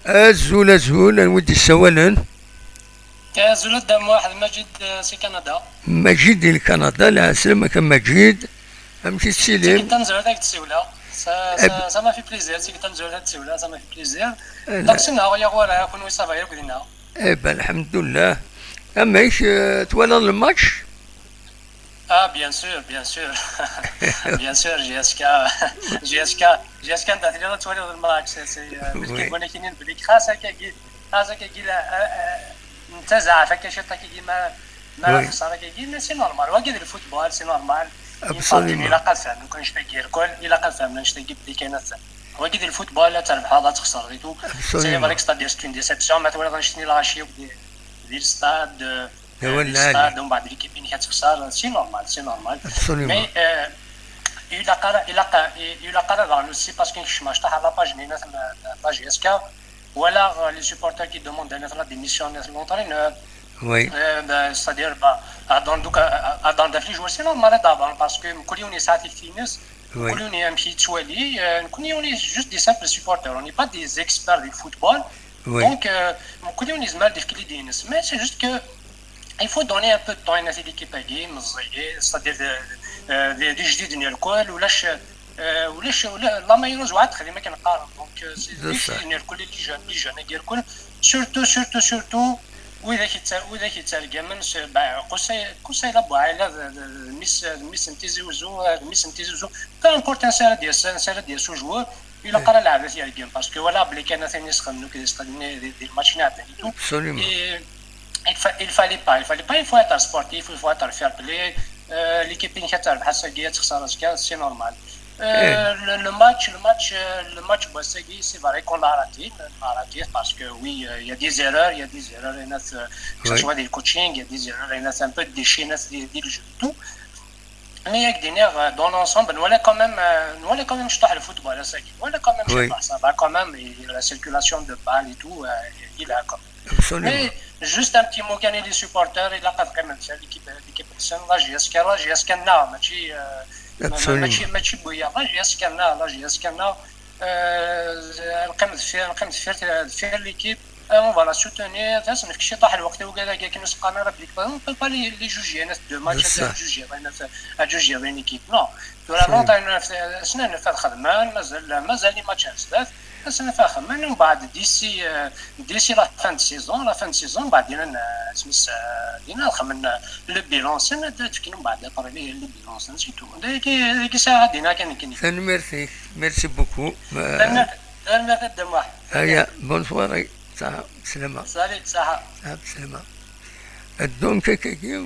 Azul azul, anwa i d-yessawalen? Azul a Muḥ, d Maǧid si Kanada. Maǧid di Kanada, lɛeslama-k a Maǧid, amek i tettilim? Tikkelt tamezwarut ad k-d-siwleɣ, ça m'a fait plaisir, tikkelt tamezwarut ad d-siwleɣ, ça m'a fait plaisir. Donc sinon, yaɣ wara, kunwi ça va yakk dinna? Eh ben lḥemdullah. Amek, twalaḍ le match? Ah bien sûr, bien sûr, bien sûr, JSK, JSK, JSK anda telliḍ ad twaliḍ le match, c'est walakin belli xas akkagi, xas akkagi netta akka ciṭ akkagi ma texṣer akkagi, mais c'est normal, wagi d le football, c'est normal. Ilaq ad fehmen kan annect-agi الكل, ilaq ad fehmen annect-agi belli كاين wagi d le football, ad trebḥeḍ ad texṣer et tout. C'est vrai que c'est-à-dire c'est une déception ma twalaḍ annect-nni lɣaci di le stade, stade ومن بعد l'équipe اللي كتخسر, c'est normal, c'est normal, mais ilaq ara aussi parce que nekcem طاح la page نينا page JSK ولا les supporters qui demandent la démission de l'entraîneur. C'est-à-dire dans dans les joueurs, c'est normal d'abord parce que كل يوم ساعات التنس كل يوم يمشي توالي نكون on est juste des simples supporters, on n'est pas des experts du football, donc كل يوم يزمر des كليدينس, mais c'est juste que il faut donner un peu de temps à l'équipe اڨي مزيي, c'est-à-dire des جديد الكل ولاش ولاش ولا la mayonnaise وعاد تخدم ما كنقارن, donc c'est الكل les jeunes, les jeunes الكل, surtout surtout surtout وإذا كيترجم قصي قصي لا بوعيلة ميس ميس نتيزي وزو ميس نتيزي وزو, peu importe سنة ديال سنة ديال ce joueur إلا قرا لعبة ديال parce que ولا بلي كان ثاني يسخن كيسخن des matchs نعطي tout. Il fallait pas, il faut être sportif, il faut être fair play. L'équipe اللي كتربح هي تخسر, c'est normal. Le match بوساكي, c'est vrai qu'on l'a raté parce que oui, il y a des erreurs, il y a des erreurs, que ce soit des coaching, il y a des erreurs, il y a un peu de déchets, des jeux, tout. Mais dans l'ensemble, nous quand même je le football, voilà quand même, ça va quand même, et la circulation de balles et tout, il a quand même. Mais juste un petit mot كان les supporters, il a vraiment l'équipe l'équipe la JSK, la JSK نا ماشي ماشي ماشي بويا la JSK نا la JSK نا نقيم في l'équipe, on va la soutenir. نفك شي طاح الوقت وكذا كي نسقانا راه بليك on peut pas les juger انا deux matchs juger انا juger une équipe, non. تورا l'entraîneur سنة نفاد خدمان مازال مازال les matchs ثلاث سنة فيها خدمان ومن بعد d'ici la fin de saison, la fin de saison بعد دينا سميس دينا نخمن le bilan سنة تفكين من بعد le bilan, c'est tout. ديك الساعة دينا كان كاين. Merci, merci beaucoup. تنميرت واحد. هيا bonne soirée, صحة سلامة. salut, صحة. سلامة. Donc كي